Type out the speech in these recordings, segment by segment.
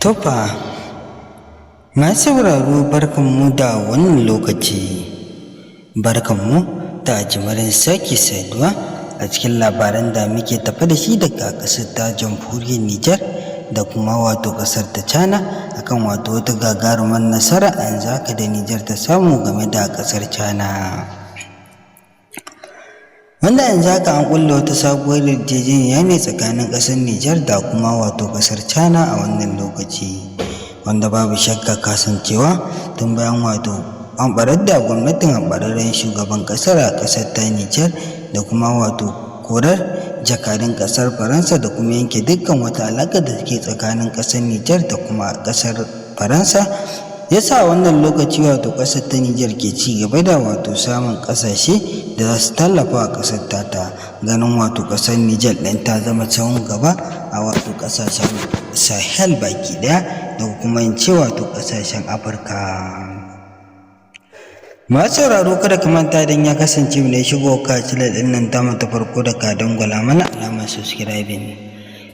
Tofa, masu sauraro, barkanmu da wannan lokaci, barkanmu da jimirin sake saduwa a cikin labaran da muke tafe da shi daga ƙasar ta Jamhuriyar Nijar da kuma wato ƙasar ta China, akan wato wata gagarumar nasara a yanzu haka da Nijar ta samu game da ƙasar China. Wanda yanzu haka an ƙulla wata sabuwar yarjejeniya ne tsakanin ƙasar Nijar da kuma wato ƙasar China a wannan lokaci. Wanda babu shakka kasancewa tun bayan wato hamɓarar da gwamnatin hamɓararren shugaban ƙasar a ƙasar ta Nijar da kuma wato korar jakadun ƙasar Faransa da kuma yanke dukkan wata alaƙa da take tsakanin ƙasar Nijar da kuma ƙasar Faransa, ya sa wannan lokaci wato ƙasar ta Nijar ke ci gaba da wato samun ƙasashe da za su tallafa wa ƙasar tata, ganin wato ƙasar Nijar ɗin ta zama sahun gaba a wato ƙasashen Sahel baki ɗaya da kuma in ce wato ƙasashen Afirka. Masu sauraro, kada ka manta, idan ya kasance mai shigo ka channel ɗin nan tamu ta farko, da ka dangwala mana alamar subscribing,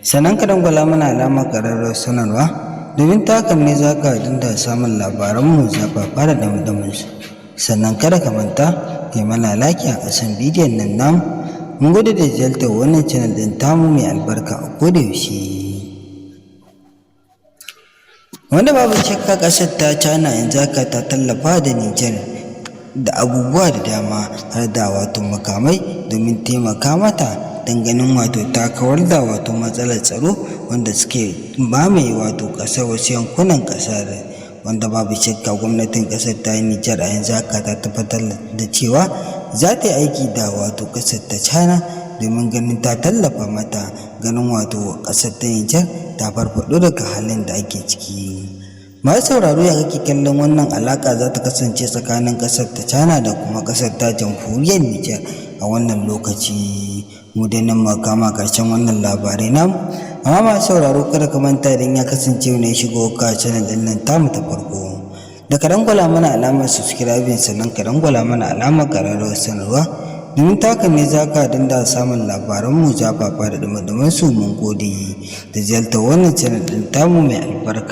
sannan ka dangwala mana alamar ƙararrawar sanarwa, domin ta hakan ne za ka dinga samun labaranmu zafafa da ɗumi su. Sannan kada ka manta kai mana like a ƙasan bidiyon nan namu. Mun gode da ziyartar wannan channel ɗin tamu mai albarka a koda yaushe. Wanda babu shakka ƙasar ta China yanzu haka ta tallafa da Nijar da abubuwa da dama, har da wato makamai, domin taimaka mata don ganin wato ta kawar da wato matsalar tsaro wanda suke mamaye wato ƙasar, wasu yankunan ƙasar. Wanda babu shakka gwamnatin ƙasar ta Nijar a yanzu haka ta tabbatar da cewa za ta yi aiki da wato ƙasar ta China domin ganin ta tallafa mata, ganin wato ƙasar ta Nijar ta farfaɗo daga halin da ake ciki. Masu sauraro, ya kake kallon wannan alaƙa za ta kasance tsakanin ƙasar ta China da kuma ƙasar ta Jamhuriyar Nijar a wannan lokaci? Mu dai nan muka kama ƙarshen wannan labarai namu, amma masu sauraro, kada ka manta, idan ya kasance ne shigo ka channel ɗin nan tamu ta farko, da ka dangwala mana alamar subscribing, sannan ka dangwala mana alamar ƙararrawar sanarwa, domin ta haka ne za ka dinga samun labaranmu zafafa da ɗumi su. Mun gode da ziyartar wannan channel ɗin tamu mai albarka.